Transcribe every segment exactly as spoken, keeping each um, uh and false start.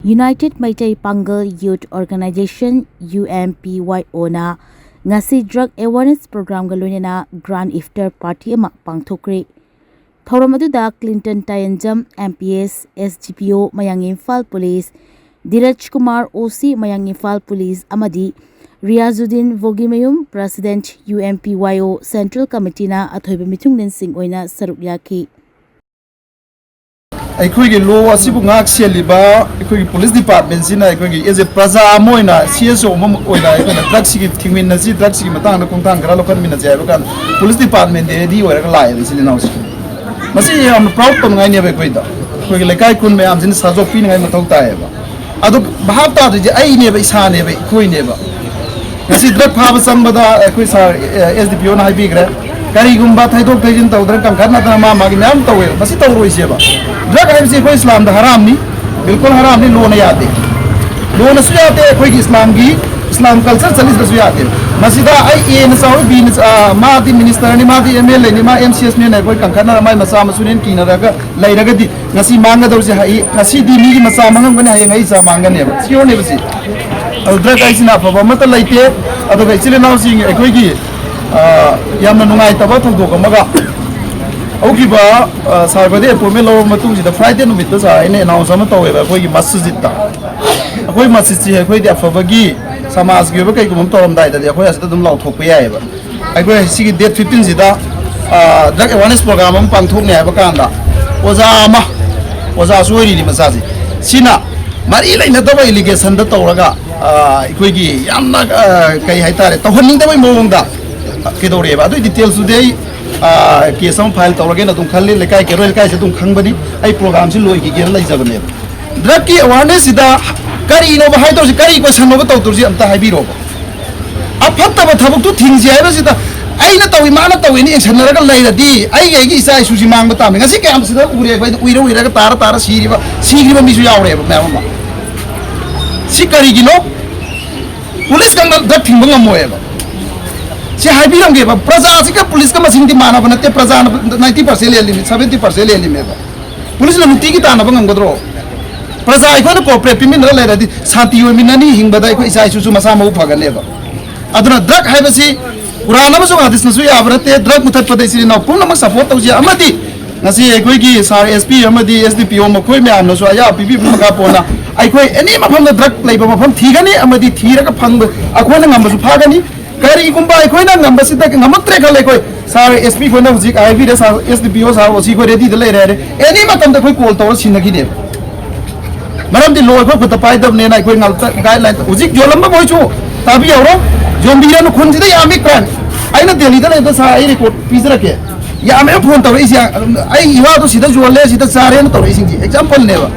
United Meitei Pangal Youth Organization, U M P Y O ꯅ ꯉꯁꯤ drug awareness programꯒ ꯂꯣꯏꯅꯅ grand iftar party ꯑꯃ ꯄꯥꯡꯊꯣꯛꯈ꯭ꯔꯦ꯫ ꯊꯧꯔꯝ ꯑꯗꯨꯗ Clinton Tayenjam, M P S, S D P O ꯃꯌꯥꯡ Imphal police, Dhiraj Kumar, O C ꯃꯌꯥꯡ ꯏꯝꯐꯥꯜ ꯄꯨꯂꯤꯁ, ꯑꯃꯗꯤ Riyazuddin ꯚꯣꯒꯤꯃꯌꯨꯝ, President, U M P Y O Central Committeeꯅ ꯑꯊꯣꯏꯕ ꯃꯤꯊꯨꯡꯂꯦꯟꯁꯤꯡ ꯑꯣꯏꯅ ꯁꯔꯨꯛ ꯌꯥꯈꯤ꯫ ꯑꯩꯈꯣꯏꯒꯤ ꯂꯣ ꯑꯁꯤꯕꯨ ꯉꯥꯛ ꯁꯦꯜꯂꯤꯕ ꯑꯩꯈꯣꯏꯒꯤ ꯄꯨꯂꯤꯁ ꯗꯤꯄꯥꯔꯠꯃꯦꯟꯁꯤꯅ ꯑꯩꯈꯣꯏꯒꯤ as a ꯄ꯭ꯔꯖꯥ ꯑꯃ ꯑꯣꯏꯅ, C S O ꯑꯃ ꯑꯣꯏꯅ ꯑꯩꯈꯣꯏꯅ ꯗ꯭ꯔꯒꯁꯤꯒꯤ ꯊꯤꯡꯃꯤꯟꯅꯁꯤ, ꯗ꯭ꯔꯒꯁꯤꯒꯤ ꯃꯇꯥꯡꯗ ꯈꯣꯡꯊꯥꯡ ꯈꯔ ꯂꯧꯈꯠꯃꯤꯟꯅꯁꯤ ꯍꯥꯏꯕ ꯀꯥꯟꯗ ꯄꯨꯂꯤꯁ ꯗꯤꯄꯥꯔꯠꯃꯦꯟꯗꯤ ready ꯑꯣꯏꯔꯒ ꯂꯥꯛꯑꯦꯕ ꯏꯆꯤꯜ ꯏꯅꯥꯎꯁꯦ꯫ ꯃꯁꯤ ꯌꯥꯝꯅ proud ꯇꯧꯅꯤꯡꯉꯥꯏꯅꯦꯕ ꯑꯩꯈꯣꯏꯗ꯫ ꯑꯩꯈꯣꯏꯒꯤ ꯂꯩꯀꯥꯏ ꯈꯨꯟ ꯃꯌꯥꯝꯁꯤꯅ ꯁꯥꯖꯣꯛ ꯄꯤꯅꯤꯡꯉꯥꯏ ꯃꯊꯧ ꯇꯥꯏꯌꯦꯕ꯫ ꯑꯗꯣ ꯚꯥꯞ ꯇꯥꯗ꯭ꯔꯤꯁꯦ ꯑꯩꯅꯦꯕ, ꯏꯁꯥꯅꯦꯕ, ꯑꯩꯈꯣꯏꯅꯦꯕ꯫ ꯉꯁꯤ ꯗ꯭ꯔꯒ ꯐꯥꯕ ꯆꯪꯕꯗ ꯑꯩꯈꯣꯏ ꯁꯥꯔ, ꯑꯦꯁ ꯗꯤ ꯄꯤ ꯑꯣꯅ ꯍꯥꯏꯕꯤꯈ꯭ꯔꯦ, ꯀꯔꯤꯒꯨꯝꯕ ꯊꯩꯗꯣꯛ ꯊꯩꯖꯤꯟ ꯇꯧꯗꯅ ꯀꯟꯈꯠꯅꯗꯅ ꯃꯥ ꯃꯥꯒꯤ ꯃꯌꯥꯝ ꯇꯧꯋꯦꯕ꯫ ꯃꯁꯤ ꯇꯧꯔꯣꯏꯁꯦꯕ꯫ ꯗ꯭ꯔꯒ ꯍꯥꯏꯕꯁꯤ ꯑꯩꯈꯣꯏ ꯏꯁꯂꯥꯝꯗ ꯍꯔꯥꯝꯅꯤ, ꯕꯤꯜꯀꯨꯜ ꯍꯔꯥꯝꯅꯤ, ꯂꯣꯅ ꯌꯥꯗꯦ꯫ ꯂꯣꯅꯁꯨ ꯌꯥꯗꯦ, ꯑꯩꯈꯣꯏꯒꯤ ꯏꯁꯂꯥꯝꯒꯤ, ꯏꯁꯂꯥꯝ ꯀꯜꯆꯔ ꯆꯠꯂꯤꯁꯤꯗꯁꯨ ꯌꯥꯗꯦ꯫ ꯃꯁꯤꯗ ꯑꯩ ꯑꯦꯅ ꯆꯥꯎꯏ, ꯕꯤꯅ ꯆ-, ꯑ, ꯃꯥꯗꯤ ꯃꯤꯅꯤꯁꯇꯔꯅꯤ, ꯃꯥꯗꯤ ꯑꯦꯝ ꯑꯦꯜ ꯑꯦꯅꯤ, ꯃꯥ ꯑꯦꯝ ꯁꯤ ꯑꯦꯁꯅꯦꯅ ꯑꯩꯈꯣꯏ ꯀꯟꯈꯠꯅꯔ ꯃꯥꯏ ꯃꯆꯥ ꯃꯁꯨꯅꯦꯅ ꯀꯤꯅꯔꯒ ꯂꯩꯔꯒꯗꯤ ꯉꯁꯤ ꯃꯥꯡꯒꯗꯧꯔꯤꯁꯦ ꯍꯌꯦꯡ, ꯉꯁꯤꯗꯤ ꯃꯤꯒꯤ ꯃꯆꯥ ꯃꯥꯡꯉꯝꯒꯅꯤ, ꯍꯌꯦꯡ ꯑꯩ ꯏꯆꯥ ꯃꯥꯡꯒꯅꯦꯕ꯫ ꯁꯤꯌꯣꯔꯅꯦꯕ ꯁꯤ꯫ ꯑꯗꯨ ꯗ꯭ꯔꯒ ꯍꯥꯏꯁꯤꯅ ꯑꯐꯕ ꯑꯃꯠꯇ ꯂꯩꯇꯦ꯫ ꯑꯗꯨꯒ ꯏꯆꯤꯜ ꯏꯅꯥꯎꯁꯤꯡ ꯑꯩꯈꯣꯏꯒꯤ, ꯑ, ꯌꯥꯝꯅ ꯅꯨꯡꯉꯥꯏꯇꯕ ꯊꯧꯗꯣꯛ ꯑꯃꯒ ꯍꯧꯈꯤꯕ, ꯑ, ꯁꯥꯔ ꯈꯣꯏꯗꯩ ꯑꯦꯄꯣꯏꯟꯃꯦꯟ ꯂꯧꯔꯕ ꯃꯇꯨꯡꯁꯤꯗ ꯐ꯭ꯔꯥꯏꯗꯦ ꯅꯨꯃꯤꯠꯇ ꯁꯥꯔ ꯑꯩꯅ ꯑꯦꯅꯥꯎꯟꯁ ꯑꯃ ꯇꯧꯋꯦꯕ ꯑꯩꯈꯣꯏꯒꯤ ꯃꯁꯖꯤꯠꯇ꯫ ꯑꯩꯈꯣꯏ ꯃꯁꯖꯤꯠꯁꯤ ꯑꯩꯈꯣꯏꯗꯤ ꯑꯐꯕꯒꯤ ꯁꯃꯥꯖꯀꯤ ꯑꯣꯏꯕ ꯀꯩꯒꯨꯝꯕ ꯑꯃ ꯇꯧꯔꯝꯗꯥꯏꯗꯗꯤ ꯑꯩꯈꯣꯏ ꯑꯁꯤꯗ ꯑꯗꯨꯝ ꯂꯥꯎꯊꯣꯛꯄ ꯌꯥꯏꯑꯕ꯫ ꯑꯩꯈꯣꯏ ꯁꯤꯒꯤ ꯗꯦꯠ ꯐꯤꯐꯇꯤꯟꯁꯤꯗ, ꯑ, ꯗ꯭ꯔꯒ ꯑꯦꯋꯥꯔꯅꯦꯁ ꯄ꯭ꯔꯣꯒ꯭ꯔꯥꯝ ꯑꯃ ꯄꯥꯡꯊꯣꯛꯅꯤ ꯍꯥꯏꯕ ꯀꯥꯟꯗ ꯑꯣꯖꯥ ꯑꯃ, ꯑꯣꯖꯥꯁꯨ ꯑꯣꯏꯔꯤꯅꯤ ꯃꯆꯥꯁꯦ, ꯁꯤꯅ ꯃꯔꯤ ꯂꯩꯅꯗꯕ ꯑꯦꯂꯤꯒꯦꯁꯟꯗ ꯇꯧꯔꯒ, ꯑ, ꯑꯩꯈꯣꯏꯒꯤ ꯌꯥꯝꯅ, ꯑ, ꯀꯩ ꯍꯥꯏꯇꯥꯔꯦ, ꯇꯧꯍꯟꯅꯤꯡꯗꯕꯩ ꯃꯑꯣꯡꯗ ꯀꯩꯗꯧꯔꯛꯑꯦꯕ꯫ ꯑꯗꯨꯏ ꯗꯤꯇꯦꯜꯁꯇꯨꯗꯤ ꯑꯩ, ꯑ, ꯀꯦꯁ ꯑꯃ ꯐꯥꯏꯜ ꯇꯧꯔꯒꯦꯅ ꯑꯗꯨꯝ ꯈꯜꯂꯤ꯫ ꯂꯩꯀꯥꯏ ꯀꯦꯔꯣꯏ ꯂꯩꯀꯥꯏꯁꯦ ꯑꯗꯨꯝ ꯈꯪꯕꯅꯤ꯫ ꯑꯩ ꯄ꯭ꯔꯣꯒ꯭ꯔꯥꯝꯁꯤ ꯂꯣꯏꯈꯤꯒꯦꯅ ꯂꯩꯖꯕꯅꯦꯕ꯫ ꯗ꯭ꯔꯒꯀꯤ ꯑꯦꯋꯥꯔꯅꯦꯁꯁꯤꯗ ꯀꯔꯤꯅꯣꯕ ꯍꯥꯏꯗꯧꯔꯤꯁꯤ? ꯀꯔꯤ ꯀꯣꯏꯁꯟꯅꯣꯕ ꯇꯧꯗꯧꯔꯤꯁꯤ? ꯑꯝꯇ ꯍꯥꯏꯕꯤꯔꯣꯕ꯫ ꯑꯐꯠꯇꯕ ꯊꯕꯛꯇꯨ ꯊꯤꯡꯁꯤ ꯍꯥꯏꯕꯁꯤꯗ ꯑꯩꯅ ꯇꯧꯏ, ꯃꯥꯅ ꯇꯧꯏꯅ ꯌꯦꯡꯁꯟꯅꯔꯒ ꯂꯩꯔꯗꯤ ꯑꯩꯒꯤ, ꯑꯩꯒꯤ ꯏꯆꯥ ꯏꯁꯨꯁꯤ ꯃꯥꯡꯕ ꯇꯥꯕꯅꯤ꯫ ꯉꯁꯤ ꯀꯌꯥꯝ ꯁꯤꯗ ꯎꯔꯦ ꯑꯩꯈꯣꯏꯗ, ꯎꯏꯔ ꯎꯏꯔꯒ, ꯇꯥꯔ ꯇꯥꯔ ꯁꯤꯔꯤꯕ, ꯁꯤꯈ꯭ꯔꯤꯕ ꯃꯤꯁꯨ ꯌꯥꯎꯔꯦꯕ ꯃꯌꯥꯝ ꯑꯃ꯫ ꯁꯤ ꯀꯔꯤꯒꯤꯅꯣ? ꯄꯨꯂꯤꯁ ꯈꯛꯅ ꯗ꯭ꯔꯒ ꯊꯤꯡꯕ ꯉꯝꯃꯣꯏꯕ꯫ ꯁꯤ ꯍꯥꯏꯕꯤꯔꯝꯒꯦꯕ, ꯄ꯭ꯔꯖꯥꯁꯤꯒ ꯄꯨꯂꯤꯁꯀ ꯃꯁꯤꯡꯗꯤ ꯃꯥꯟꯅꯕ ꯅꯠꯇꯦ꯫ ꯄ꯭ꯔꯖꯥꯅ ꯅꯥꯏꯟꯇꯤ ꯄꯥꯔꯁꯦꯟ ꯍꯦꯜꯂꯤꯃꯤ, ꯁꯚꯦꯟꯇꯤ ꯄꯥꯔꯁꯦꯟ ꯍꯦꯜꯂꯤꯃꯦꯕ꯫ ꯄꯨꯂꯤꯁꯅ ꯅꯨꯡꯇꯤꯒꯤ ꯇꯥꯟꯅꯕ ꯉꯝꯒꯗ꯭ꯔꯣ? ꯄ꯭ꯔꯖꯥ ꯑꯩꯈꯣꯏꯅ ꯀꯣꯑꯣꯄꯔꯦꯠ ꯄꯤꯃꯤꯟꯅꯔ ꯂꯩꯔꯗꯤ ꯁꯥꯟꯇꯤ ꯑꯣꯏꯃꯤꯟꯅꯅꯤ, ꯍꯤꯡꯕꯗ ꯑꯩꯈꯣꯏ ꯏꯆꯥ ꯏꯁꯨꯁꯨ ꯃꯁꯥ ꯃꯎ ꯐꯒꯅꯦꯕ꯫ ꯑꯗꯨꯅ ꯗ꯭ꯔꯒ ꯍꯥꯏꯕꯁꯤ ꯀꯨꯔꯥꯟ ꯑꯃꯁꯨꯡ ꯍꯗꯤꯁꯅꯁꯨ ꯌꯥꯕ ꯅꯠꯇꯦ, ꯗ꯭ꯔꯒ ꯃꯨꯊꯠꯄꯗ ꯏꯆꯤꯜ ꯏꯅꯥꯎ ꯄꯨꯝꯅꯃꯛ ꯁꯄꯣꯔꯠ ꯇꯧꯖꯩ꯫ ꯑꯃꯗꯤ ꯉꯁꯤ ꯑꯩꯈꯣꯏꯒꯤ ꯁꯥꯔ ꯑꯦꯁ ꯄꯤ ꯑꯃꯗꯤ ꯑꯦꯁ ꯗꯤ ꯄꯤ ꯑꯣ ꯃꯈꯣꯏ ꯃꯌꯥꯝꯅꯁꯨ ꯑꯌꯥꯕ ꯄꯤꯕꯤꯕ ꯃꯈꯥ ꯄꯣꯟꯅ ꯑꯩꯈꯣꯏ ꯑꯦꯅꯤ ꯃꯐꯝꯗ ꯗ꯭ꯔꯒ ꯂꯩꯕ ꯃꯐꯝ ꯊꯤꯒꯅꯤ ꯑꯃꯗꯤ ꯊꯤꯔꯒ ꯐꯪꯕ ꯑꯩꯈꯣꯏꯅ ꯉꯝꯕꯁꯨ ꯐꯥꯒꯅꯤ꯫ ꯀꯔꯤꯒꯨꯝꯕ ꯑꯩꯈꯣꯏꯅ ꯉꯝꯕꯁꯤꯗ ꯉꯝꯃꯛꯇ꯭ꯔꯦ ꯈꯜꯂꯦ, ꯑꯩꯈꯣꯏ ꯁꯥꯔ ꯑꯦꯁ ꯄꯤ ꯈꯣꯏꯅ ꯍꯧꯖꯤꯛ ꯍꯥꯏꯕꯤꯔꯦ, ꯁꯥꯔ ꯑꯦꯁ ꯗꯤ ꯄꯤ ꯑꯣ ꯁꯥꯔ ꯑꯣ ꯁꯤ ꯑꯩꯈꯣꯏ ꯔꯦꯗꯤꯗ ꯂꯩꯔꯦ ꯍꯥꯏꯔꯦ, ꯑꯦꯅꯤ ꯃꯇꯝꯗ ꯑꯩꯈꯣꯏ ꯀꯣꯜ ꯇꯧꯔ ꯁꯤꯟꯅꯈꯤꯅꯦꯕ꯫ ꯃꯔꯝꯗꯤ ꯂꯣ ꯑꯩꯈꯣꯏ ꯈꯨꯠꯇ ꯄꯥꯏꯗꯕꯅꯤꯅ ꯑꯩꯈꯣꯏ ꯉꯥꯛꯇ ꯒꯥꯏꯗꯂꯥꯏꯟ ꯍꯧꯖꯤꯛ ꯌꯣꯜꯂꯝꯕ ꯃꯣꯏꯁꯨ ꯇꯥꯕꯤꯍꯧꯔꯣ꯫ ꯌꯣꯟꯕꯤꯔꯅꯨ, ꯈꯨꯟꯁꯤꯗ ꯌꯥꯝꯃꯤ ꯀ꯭ꯔꯥꯏꯝ꯫ ꯑꯩꯅ ꯗꯦꯜꯂꯤꯗ ꯂꯩꯕꯗ ꯁꯥꯔ ꯑꯩ ꯔꯦꯀꯣꯔꯠ ꯄꯤꯖꯔꯛꯀꯦ꯫ ꯌꯥꯝꯃꯦ ꯐꯣꯟ ꯇꯧꯔꯛꯏꯁꯦ, ꯑꯩ ꯏꯋꯥꯗꯣ ꯁꯤꯗ ꯌꯣꯜꯂꯦ, ꯁꯤꯗ ꯆꯥꯔꯦꯅ ꯇꯧꯔꯛꯏꯁꯤꯡꯁꯦ ꯑꯦꯛꯖꯥꯝꯄꯜꯅꯦꯕ꯫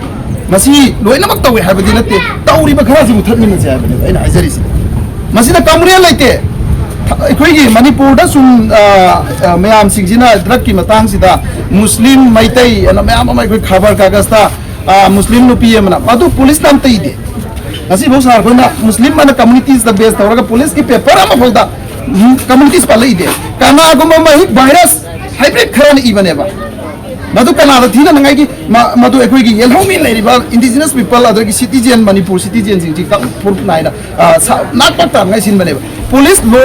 ꯃꯁꯤ ꯂꯣꯏꯅꯃꯛ ꯇꯧꯋꯦ ꯍꯥꯏꯕꯗꯤ ꯅꯠꯇꯦ, ꯇꯧꯔꯤꯕ ꯈꯔꯁꯤ ꯃꯨꯊꯠꯃꯤꯟꯅꯁꯦ ꯍꯥꯏꯕꯅꯦꯕ ꯑꯩꯅ ꯍꯥꯏꯖꯔꯤꯁꯦ꯫ ꯃꯁꯤꯗ ꯀꯝꯃꯨꯅꯦꯜ ꯂꯩꯇꯦ꯫ ꯑꯩꯈꯣꯏꯒꯤ ꯃꯅꯤꯄꯨꯔꯗ ꯁꯨꯝ, ꯑ, ꯑ, ꯃꯌꯥꯝꯁꯤꯡꯁꯤꯅ ꯗ꯭ꯔꯒꯀꯤ ꯃꯇꯥꯡꯁꯤꯗ ꯃꯨꯁꯂꯤꯝ, ꯃꯩꯇꯩ ꯑꯅ ꯃꯌꯥꯝ ꯑꯃ ꯑꯩꯈꯣꯏ ꯈꯕꯔ ꯀꯥꯒꯖꯇ, ꯑ, ꯃꯨꯁꯂꯤꯝ ꯅꯨꯄꯤ ꯑꯃꯅ, ꯃꯗꯨ ꯄꯨꯂꯤꯁꯅ ꯑꯝꯇ ꯏꯗꯦ꯫ ꯉꯁꯤꯐꯥꯎ ꯁꯥꯔ ꯑꯩꯈꯣꯏꯅ ꯃꯨꯁꯂꯤꯝ ꯑꯅ ꯀꯝꯃꯨꯅꯤꯇꯤꯁꯇ ꯕꯦꯁ ꯇꯧꯔꯒ ꯄꯨꯂꯤꯁꯀꯤ ꯄꯦꯄꯔ ꯑꯃꯐꯥꯎꯗ, ꯎꯝ, ꯀꯝꯃꯨꯅꯤꯇꯤꯁ ꯄꯜꯂꯛꯏꯗꯦ꯫ ꯀꯅꯥꯒꯨꯝꯕ ꯃꯍꯤꯛ ꯚꯥꯏꯔꯁ ꯍꯥꯏꯕ꯭ꯔꯤꯠ ꯈꯔꯅ ꯏꯕꯅꯦꯕ꯫ ꯃꯗꯨ ꯀꯅꯥꯗ ꯊꯤꯅꯅꯉꯥꯏꯒꯤ ꯃ-, ꯃꯗꯨ ꯑꯩꯈꯣꯏꯒꯤ ꯌꯦꯜꯍꯧꯃꯤ ꯂꯩꯔꯤꯕ ꯏꯟꯗꯤꯖꯤꯅꯁ ꯄꯤꯄꯜ ꯑꯗꯒꯤ ꯁꯤꯇꯤꯖꯦꯟ ꯃꯅꯤꯄꯨꯔ ꯁꯤꯇꯤꯖꯦꯟꯁꯤꯡꯁꯤ ꯀ-, ꯄ꯭ꯔꯨꯐ ꯅꯥꯏꯅ, ꯑ, ꯁ-, ꯅꯥꯛ ꯄꯥꯛ ꯇꯥꯅꯉꯥꯏ ꯁꯤꯟꯕꯅꯦꯕ꯫ ꯄꯨꯂꯤꯁ ꯂꯣ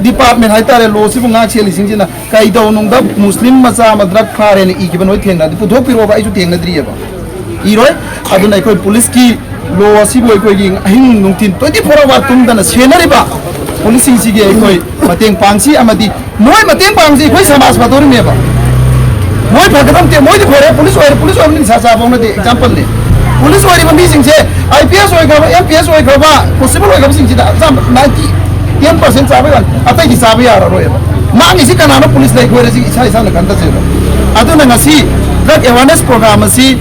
ꯗꯤꯄꯥꯔꯠꯃꯦꯟ ꯍꯥꯏꯇꯥꯔꯦ, ꯂꯣꯁꯤꯕꯨ ꯉꯥꯛ ꯁꯦꯜꯂꯤꯁꯤꯡꯁꯤꯅ ꯀꯩꯗꯧꯅꯨꯡꯗ ꯃꯨꯁꯂꯤꯝ ꯃꯆꯥ ꯑꯃ ꯗ꯭ꯔꯒ ꯐꯥꯔꯦꯅ ꯏꯈꯤꯕ ꯅꯣꯏ ꯊꯦꯡꯅꯔꯗꯤ ꯄꯨꯊꯣꯛꯄꯤꯔꯛꯑꯣꯕ, ꯑꯩꯁꯨ ꯊꯦꯡꯅꯗ꯭ꯔꯤꯑꯕ꯫ ꯏꯔꯣꯏ꯫ ꯑꯗꯨꯅ ꯑꯩꯈꯣꯏ ꯄꯨꯂꯤꯁꯀꯤ ꯂꯣ ꯑꯁꯤꯕꯨ ꯑꯩꯈꯣꯏꯒꯤ ꯑꯍꯤꯡ ꯅꯨꯡꯊꯤꯟ twenty four hour ꯇꯨꯝꯗꯅ ꯁꯦꯟꯅꯔꯤꯕ ꯄꯨꯂꯤꯁꯁꯤꯡꯁꯤꯒꯤ ꯑꯩꯈꯣꯏ ꯃꯇꯦꯡ ꯄꯥꯡꯁꯤ ꯑꯃꯗꯤ ꯃꯣꯏ ꯃꯇꯦꯡ ꯄꯥꯡꯁꯤ ꯑꯩꯈꯣꯏ ꯁꯃꯥꯖ ꯐꯗꯧꯔꯤꯅꯦꯕ꯫ ꯃꯣꯏ ꯐꯒꯗꯕ ꯅꯠꯇꯦ, ꯃꯣꯏꯗꯤ ꯐꯔꯦ, ꯄꯨꯂꯤꯁ ꯑꯣꯏꯔꯦ, ꯄꯨꯂꯤꯁ ꯑꯣꯏꯕꯅꯤ ꯅꯤꯁꯥ ꯆꯥꯕ ꯍꯧꯅꯗꯦ, ꯑꯦꯛꯖꯥꯝꯄꯜꯅꯤ꯫ ꯄꯨꯂꯤꯁ ꯑꯣꯏꯔꯤꯕ ꯃꯤꯁꯤꯡꯁꯦ, I P S ꯑꯣꯏꯈ꯭ꯔꯕ, M P S ꯑꯣꯏꯈ꯭ꯔꯕ, constable ꯑꯣꯏꯈ꯭ꯔꯕꯁꯤꯡꯁꯤꯗ ꯑꯌꯥꯝꯕ ninety, ten percent ꯆꯥꯕ ꯌꯥꯔꯦ, ꯑꯇꯩꯗꯤ ꯆꯥꯕ ꯌꯥꯔꯔꯣꯏꯕ꯫ ꯃꯥꯡꯉꯤꯁꯤ ꯀꯅꯥꯅꯣ? ꯄꯨꯂꯤꯁ ꯂꯩꯈꯣꯏꯔꯁꯤ ꯏꯁꯥ ꯏꯁꯥꯅ ꯈꯟꯊꯁꯦꯕ꯫ ꯑꯗꯨꯅ ꯉꯁꯤ ꯗ꯭ꯔꯒ ꯑꯦꯋꯥꯔꯅꯦꯁ ꯄ꯭ꯔꯣꯒ꯭ꯔꯥꯝ ꯑꯁꯤ